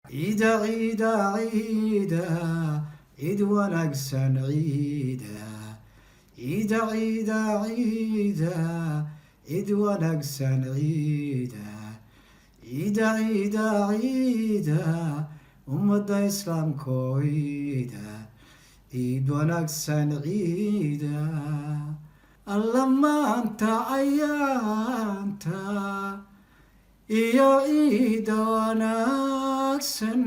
Ciida, ciida, ciida, ciid wanaagsan ciida. Ciida, ciida, ciida, ciid wanaagsan ciida. Ciida, ciida, ciida, ummadda Islaamko ciida. Ciid wanaagsan ciida. Alla maanta ayaanta iyo ciida wanaagsan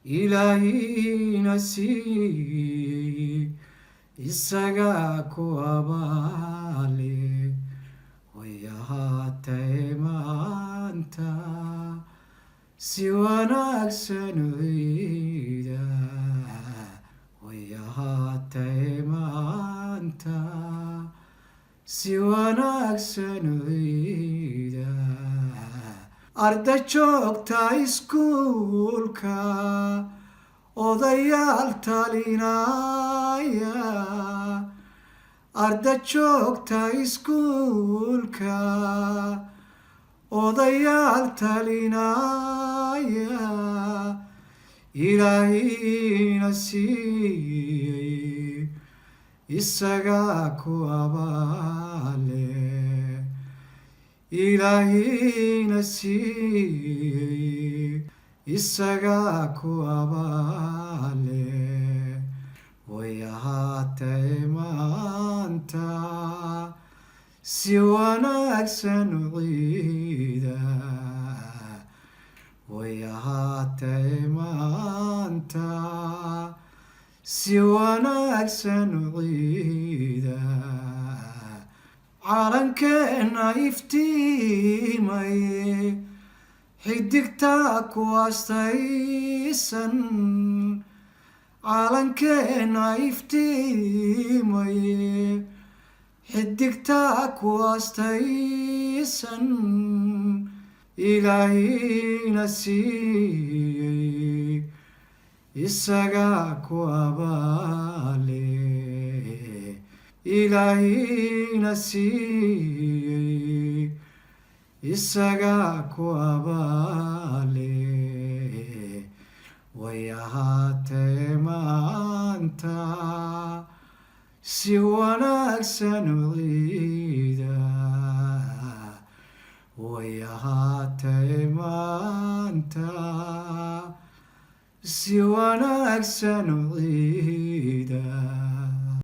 Ilaahina siiyey, isagaa ku abaale. Way ahaatay maanta si wanaagsan ciida. Way ahaatay maanta si wanaagsan ciida. Arday joogta iskuulka, odayaal talinaya. Arday joogta iskuulka, odayaal talinaya, Ilaahina siiyey, isagaa ku abaale. Ilaahina siiyey, isagaa ku abaale. Way ahaatay maanta si wanaagsan ciida. Way ahaatay maanta si wanaagsan ciida. Calankeena iftiimay, xidigta ku astaysan. Calankeena iftiimay, xidigta ku astaysan, Ilaahina siiyey, isagaa ku abaale. Ilaahina siiyey, isagaa ku abaale. Way ahaatee maanta si wanaagsan u ciida. Way ahaatee maanta si wanaagsan u ciida.